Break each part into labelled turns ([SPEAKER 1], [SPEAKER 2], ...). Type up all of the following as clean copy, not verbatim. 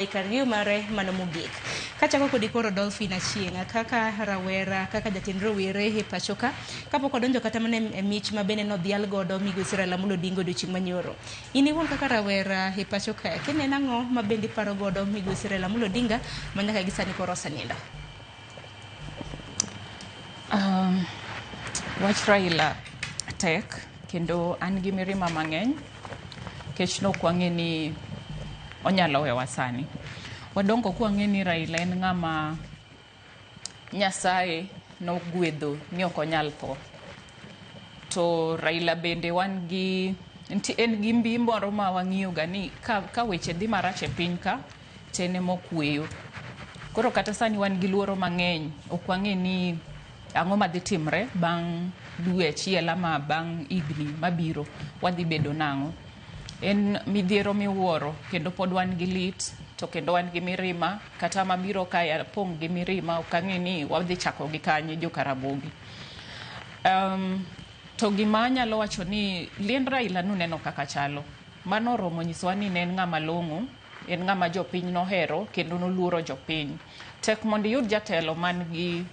[SPEAKER 1] Kar riyo mare mano mogik. Kachako kodi koro Dolphin Achieng' kaka rawera kaka jatend rowere e pacho ka kapok odonjo kata mana e mich ma bende nodhial godo migosi Raila Amolo Odinga odiochieng' manyoro. In iwuon kaka rawera e pacho ka kineno ang'o ma bende iparo godo migosi Raila Amolo Odinga ma nyaka gi sani koro osenindo?
[SPEAKER 2] Wach Raila tek kendo an gi mirima mang'eny nikech nok wang'e ni onyalo wewa sani. Wadongo kwang'e ni Raila en ng'ama Nyasaye nogwedho ni ok onyal tho. To Raila bende wan gi en gi mbi moro ma wang'iyo ga ni ka weche dhi marach e piny ka to en ema okweyo. Koro kata sani wan gi luoro mang'eny, ok wang'e ni ang'o madhi timre bang' dwe achiel ama bang' higni mabiro, wadhi bedo nang'o. En midhiero miwuoro kendo pod wan gi lit to kendo wan gi mirima kata mabiro kae apong' gi mirima ok ang'e ni wadhi chako gi kanye joka Ramogi. To gima anyalo wacho ni liend Raila nuneno kaka chalo. Mano oromo nyisowa ni ne en ng'ama long'o, en ng'ama jopiny nohero kendo noluoro jopiny. Tek mondo iyud jatelo man gi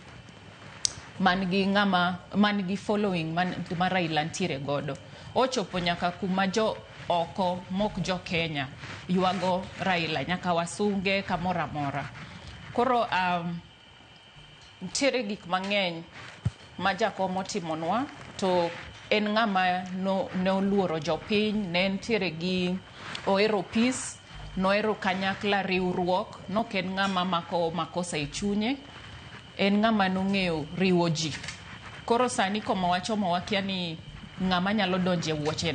[SPEAKER 2] man gi ng'ama man gi following man, ma Raila ntiere godo. Ochopo nyaka kuma jo oko mok jo Kenya ywago Raila nyaka wasunge kamoro amora. Koro ntiere gik mang'eny ma jakom otimonwa to en ng'ama ne oluoro jopiny, ne entiere gi ohero peace, nohero kanyakla riwruok, nok en ng'ama mako makosa e chunye, en ng'ama nong'eyo riwo ji. Koro sani koma wachomo wakia ni ng'ama nyalo donjo e wuochene.